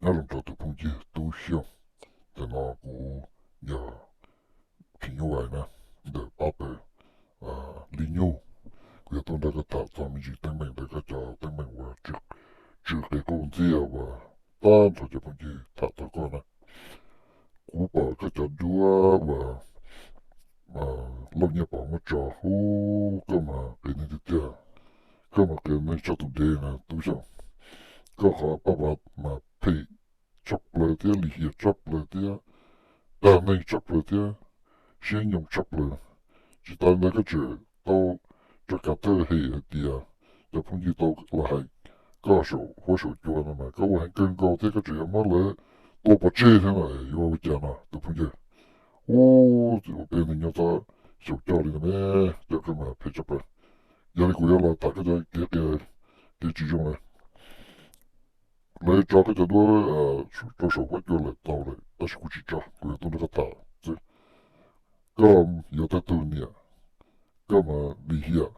Nyob zoo rau tus phooj ywg Tub Xyooj, ntawm no kuv yog phim nyuj vais na, ntawm pab pawg Li Nyuj. Kuv yuav tuaj nrog koj tham txog me ntsis teeb meem ntawm koj cov teeb meem uas tsw qe qub ntxiag uas tag nrho cov phooj ywg tham txog koj na. Kuv pom koj cov duab uas Lauj Nyiaj Pov muab tso, ub, koj mas qias neeg tiag tiag. Koj mas qias neeg tshaj tus dev na Tub Xyooj. Koj qhov paj vas mas phem tshaj plaws thiab lim hiam tshaj plaws thiab dag neeg tshaj plaws thiab siab nyoos tshaj plaws. Tsis tas ntawd koj tseem tau rov kav thawj hem hais tias cov phooj ywg tau los hais koj saum huab saum cua no mas koj ua heev kawg nkaus thiab koj tseem yuav muab lawv tua pov tseg thiab no, yuav ua cas no tus phooj ywg? Ub, ua peb neeg nyob txhob xyaum coj li no ne, coj koj mas phem tshaj plaws. Yog li kuv yuav los tham koj cov kev qias, kev tsis zoo na. Lawv tso koj cov duab rau saum huab cua lawm tau lawm tab sis kuv tsis tso, kuv yuav tuaj nrog koj tham xwb. Koj yuav tau tug niam, koj mas lim hiam,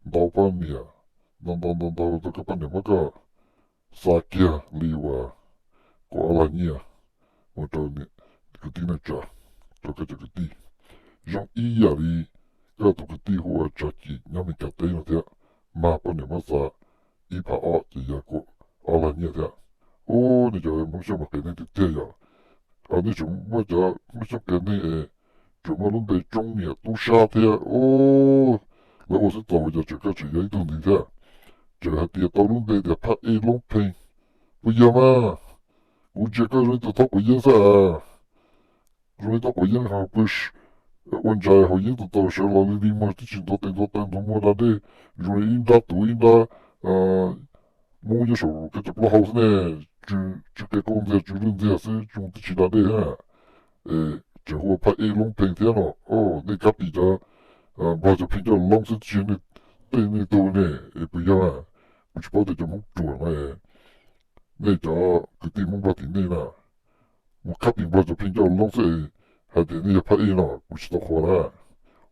ntau poj niam, ntau ntau ntau ntau rau koj poj niam muab koj xa kiag li uas kuv ob lag nyiaj mus rau kwv tij neej tsa, rau koj cov kwv tij. Zoo ib yam li koj tus kwv tij hu ua Tsav Cim nyob Meskas teb no thiab, mas poj niam muab xa ib phav ob ces yog kuv ob lag nyiaj thiab. Ub, nej cov Hmoob Xyooj mas qias neeg tiag tiag yom. Nej tseem muab cov Hmoob Xyooj qias neeg es tseem muaj lub npe tsoob niam tub sab thiab. Ub, lawv ua xwb txaus yog tseem koj tseem yog ib tug ntxiv thiab, tseem hais tias tau lub npe tias Phaj Ej Loob Pheej. Puas yog mas? Kuv ntsia koj zoo ib tug thaub quav yeeb xwb. Zoo li thaub quav yeeb ho pw ua ntsais haus yeeb tus tau sawv los li li muag twb tsis ntuav tes ntuav taw ntuav muag da dej, zoo li ib nrab tuv ib nrab Hmoob nyob saum koj cov plaub hau xwb ne. Tsw qe qau ntxiag tsw lwj ntxiag xwb zoo twb tsis da dej thiab. Es tseem hu ua Phaj Ej Loob Pheej thiab no. Nej kab pis cov Nplog cov pheej coj loob xwb tsis yog tej nej tug ne, es puas yog? Kuv tsis paub tias cov Hmoob ruam no, nej cov kwv tij Hmoob Nplog tim nej na, mus kab pis Nplog cov pheej coj loob xwb hais tias nej yog Phaj Ej no kuv tsis tau qhuas na.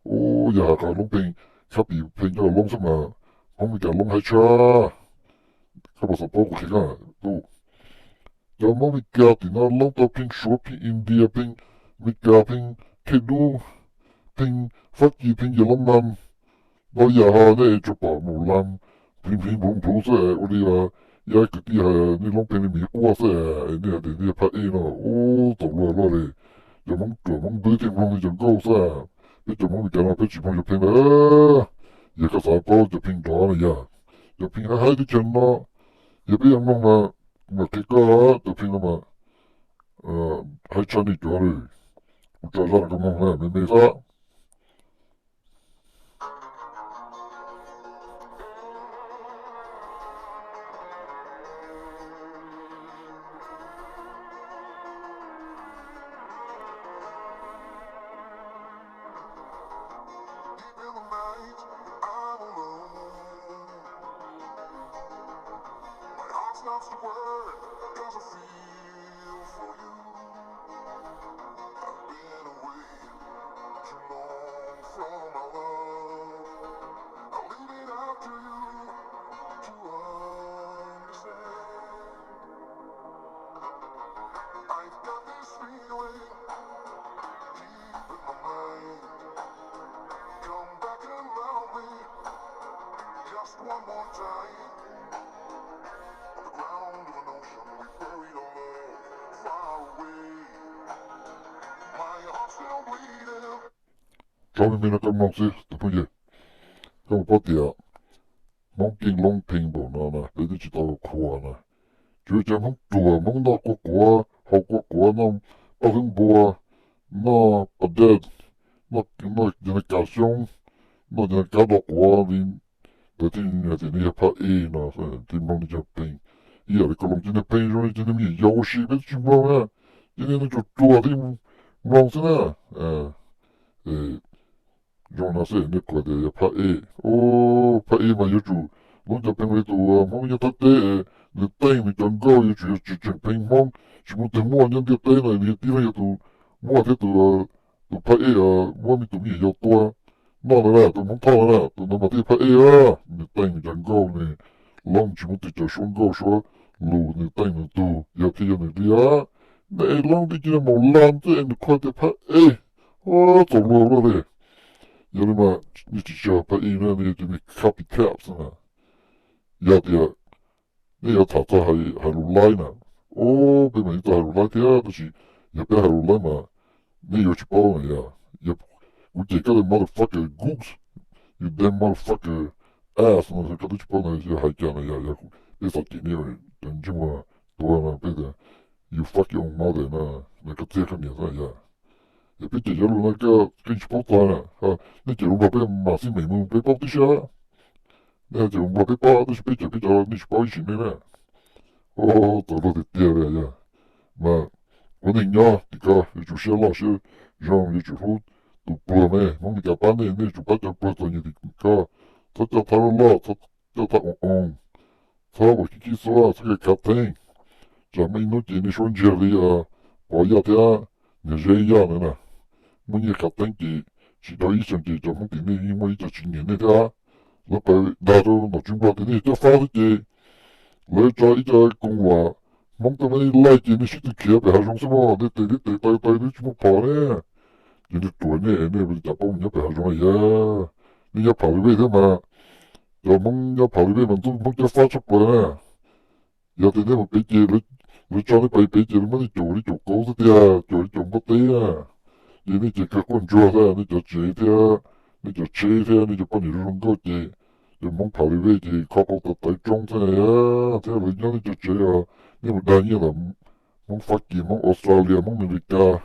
Ub, yog hais qhov Loob Pheej, kab pis pheej coj loob xwb mas Hmoob Meskas loob haib tshaj. Koj puas xav paub kuv qhia koj? Cov Hmoob Meskas tim no loob tau pheej Suav pheej India pheej Meskas pheej Thej Dub pheej Fab Kis pheej Yas Lab Mas, ntau yam ho nej tsuas pom mus lam plhiv plhiv npluv npluv xwb ua li ib yam kwv tij hais nej Loob Pheej li miv quaj xwb, nej hais tias nej yog Phaj Ej no ub txaus luag luaj li. Cov Hmoob ruam Hmoob ntub thiaj mloog nej cov nkauj xwb. Peb cov Hmoob Meskas no peb tsis mloog cov pheej ntawd. Yog koj xav paub cov pheej nrov no yog cov pheej haib haib teb chaws no, yog peb yuav mloog mas kuv mam qhia koj cov pheej no mas haib tshaj nej cov li. Kuv tso zaj rau koj mloog na me me xwb. Tso me me no koj mloog xwb tus phooj ywg. Koj puas paub tias Hmoob keej Loob Pheej npaum no na peb twb tsis tau qhuas na. Tsuas yog cov Hmoob ruam, Hmoob noj kua quav haus kua quav, noj paj hwb npua, noj pas dej, noj cov niag kav xyoob, noj cov niag kab do quav li ntawd thiaj tias nws yog Phaj Ej no. Thiaj mloog nej cov pheej ib yam li koj mloog cov niag pheej zoo li cov niag me nyuam yaus ua si peb twb tsis mloog na. Cov niag neeg ruam ruam thiaj mloog xwb na. Zoo no xwb nej qhuas tias yog Phaj Ej. Phaj Ej mas yuav tsum loob cov pheej li tus Hmoob nyob Thaib teb, nws teej nws cov nkauj yuav tsum yog tseem pheej Hmoob, tsis muaj tus muaj nyob ntiaj teb no, nws yog tib leeg yog tus muaj thiab tus, tus Phaj Ej muab me tus me nyuam yaus tua noj ntawd na, tus Hmoob Thoj ntawd na, tus ntawd mas thiaj Phaj Ej. Nws teej nws cov nkauj, nws loob tsis muaj tus cov suab nkauj suab lus, nws teej nws tug yog tig yog nws li os. Nej es lub dej cig no mus laj twb es nws qhuav tias phab e, txaus luag luaj li. Yog li mas nej tsis tsis yog phab e na, nej yog cov me copycat xwb na. Yog tias nej yuav tham txog hais lus laib na, o, peb mam li txog hais lus laib thiab, tab sis yog peb hais lus laib mas nej yuav tsis paub na yom. Kuv ces koj li motherfucker goose, you damn motherfucker ass no koj twb tsis paub na, yog hais cas na yom, yog peb txom nyem nej cov ntsej muag tuag no peb tias you fuck your own mother no, koj txiag koj niam xwb yom. Yog peb cem cov lus no koj yeej tsis paub txog na, nej cem lus nrog peb mam xij mem mus peb paub tib si. Nej cem lus nrog peb paub tab sis peb cem peb cov nej tsis paub ib sim neej na. Txaus luag tiag tiag li yom. Mas ua neeg nyob tim ko yuav tsum siab loj siab zoo, yuav tsum hlub tus pluag me. Hmoob Meskas pab nej, nej yuav tsum pab cov pluag txom nyem tim ko. Txhob coj thab loj loj, txhob coj thab oo oo, txhob ua khib khib xuab, txhob khav theeb. Tsam muaj ib hnub ces nej suab ntsiag li Pov Yaj thiab niam Zeb Yaj ntawd na. Muaj nyiaj khav theeb ces tsis dhau ib xyoos ces cov Hmoob tim nej yeej muaj ib co tsis nyiam nej thiab. Lawv pab dag rau nom tswv Nplog tias nej yog cov fab xwb ces lawv tso ib co koos luam Hmoob tuaj muab nej laij ces nej sib tw khiav pem hav zoov xwb mog, nej tes twb tes taw taw twb tsis muaj phom ne. Ces nej ruam nej, nej ua li cas paub mus nyob pem hav zoov yog? Nej nyob Phav Lwj Vej thiab mas, cov Hmoob nyob Phav Lwj Vej mas ntxub Hmoob cov fab tshaj plaws na. Yog tias nej mus pem ces lawv tso nej pem pem ces lawv muab nej caum li caum kauv xwb tiag, caum li caum npua teb na. Ces nej ces kawg quaj ntsuag xwb, nej cov tsev thiab nej cov tsheb thiab nej cov poj niam zoo zoo nkauj ces cov Hmoob Phav Lwj Vej ces kho tau tawv tawv tsoob xwb thiab lawv nyob nej cov tsev os. Nej mus dag nyiaj ntawm Hmoob Fab Kis, Hmoob Australia, Hmoob Amelikas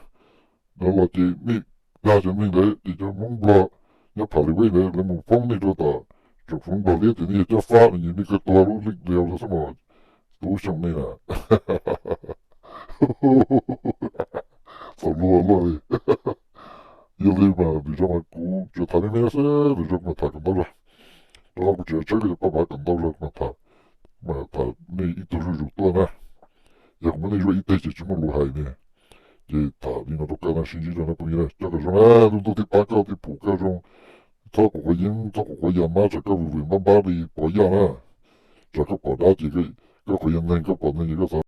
no los ces nej dag cov neeg ntawd ces cov Hmoob Nplog nyob Phav Lwj Vej ntawd lawv mus foob nej rau tom tsoom foob Nplog liab tias nej yog cov fab no ces nej kawg tuag lub leej lias los xwb mas. Tub xyooj nej na. Txaus luag luaj li. Yog li mas lwm zaus mas kuv tsuas tham me me no xwb, lwm zaus kuv mam tham kom ntau zog. Rau qhov kuv tseem tshawb koj cov paj pav kom ntau zog kuv mam tham, mam tham nej ib tug zuj zus tuaj na. Yog kuv muab nej zuaj ib teg ces tsis muaj lus hais ne. Ces tham li no rau koj na, sib ntsib dua na phooj ywg na, coj kom zoo na, lub ntuj thiaj pab koj thiaj pum koj zoo. Txhob quav quav yeeb, txhob quav quav yas mab, tsam koj vwm vwm npab npab li Pov Yaj na. Tsam koj pom dab ces koj quav yog neeg, koj pom neeg ces koj xav